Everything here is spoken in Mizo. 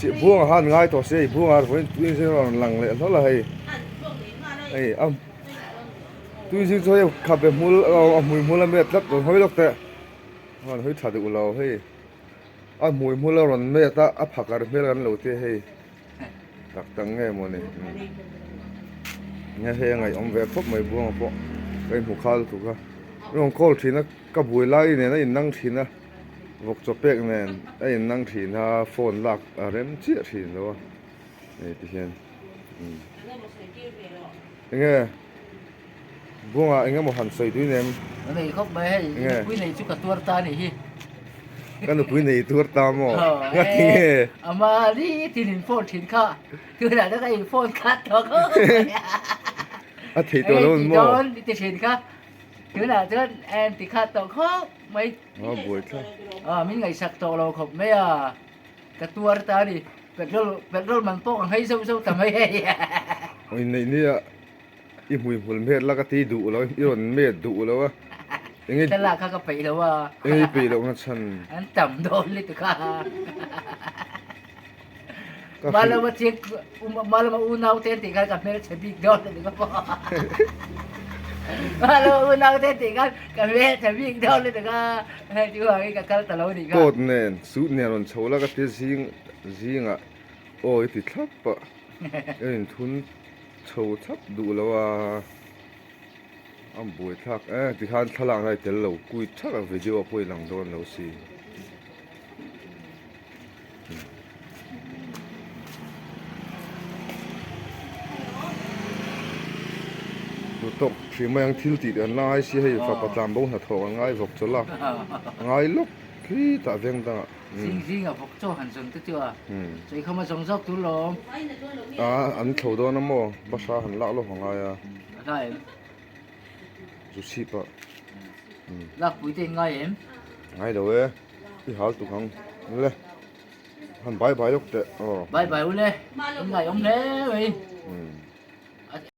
Buanga khan ngai tawh se hei Buanga vawiin tuizing a rawn lang leh hlawl a hei. Hei a tuizing chu hei khabe hmul a hmui hmul a met tlat rawn hawi lawk teh. Rawn hawi tha duh lo hei. A hmui hmul a rawn met a a phakar hmel kan lo tia hei. Tak tak nge maw ni nge hei a ngaihawm ve khawp mai Buanga pawh ka inhmu khal lutuk a. Rawn call thin a ka buai lai nen a innang thin a. Vawk chaw pek nen a in nang thin a phone lak a rem chiah thin lo a hei ti hian umm enge buangah eng emaw han sawi tui nem Ka nei khawp mai hei i nupui nei chu ka tuar ta a nih hi ka nupui nei tuar ta maw nga ti nge ama ni tin in phone thin kha tunah tak a in phone khat tawh khawp mai a theih tawh lo an maw i ti thin kha tunah chuan en ti khat tawh khawp mai. A buai thlap. A min ngaihsak tawh lo khawp mai a, ka tuar ta a ni. Petrol petrol man pawh ka nghei zauh zauh ta mai hei. Inneih nia i hmui hmul met la ka ti duh lo, i rawn met duh lo a. Enge Thlalak kha ka peih lo a. Enge i peih loh na chhan. An tam dawn lutuk a. Malama chiang malama unau te an tih khan ka hmelchhe bik dawn a ni ka Malama unau te an tih khan ka hmelchhe bik dawn a ni ka hei chu vangin ka kal ta lo a nih kha. Coat nen suit nen rawn chho la ka ti zing zingah aw i ti thlap a i inthun chho thlap duh lo a a buaithlak e tikhan thlalak na i tel lo kui thak a video ah pawh i lang dawn lo si. Tawk hrih mai ang thil tih an la ngai si hei fapa tlan bo hnathawh an ngai vawk chawlh a ngai lawk khi tah veng dangah. Zing zing a vawk chaw han zawn te chu a chawi kham a zawng zawk tur lawm. A an thlo dawn a maw bahra han lak lawk a ngai a. A hla em? Zu chhip a. Lakpui te in ngai em? Ngai lo e. I hal tuk ang le han bye bye lawk teh aw. Bye bye u le in ngaihawm hle mai.